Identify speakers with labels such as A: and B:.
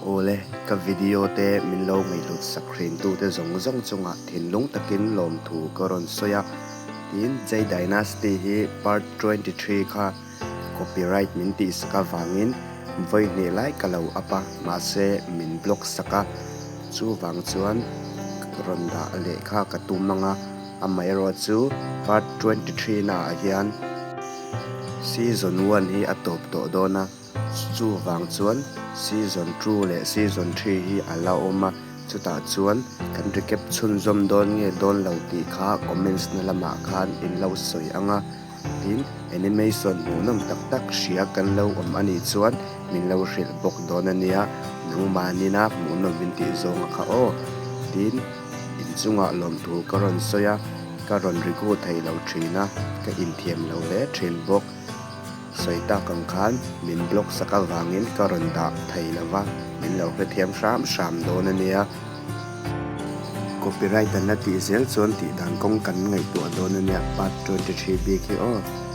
A: Awle, ka video te min lo ngaihhlut sak hrintute zawng zawng chungah thinlung takin lawmthu ka rawn sawi a. Tin, Jade Dynasty hi part 23 kha copyright min tih sak avangin vawi hnih lai ka lo up a, mahse min block sak a. Chuvang chuan rawn dah leh kha ka tum ang a, amaherawh chu part 23 naah hian season one hi a tawp tawh dawn a. Chuvang chuan season two leh season three hi a la awm a, chutah chuan kan recap chhunzawm dawn nge dawn lo tih kha comments na lamah khan in lo sawi ang a, tin animation hmuhnawm tak tak hria kan lo awm a nih chuan min lo hrilh bawk dawn a nia, nangmahnina hmuhnawm in tih zawng a kha aw, tin inchungah lawmthu ka rawn sawi a, ka rawn regu thei lo thin a, ka inthiam lo hle thin bawk. Sawi tak ang khan min block sak avangin ka rawn dah thei lo va, min lo hrethiam hram hram dawn a nia. Copyright an la tih zel chuan tih dan kawng kan ngaihtuah dawn a nia, part 23 bik hi aw.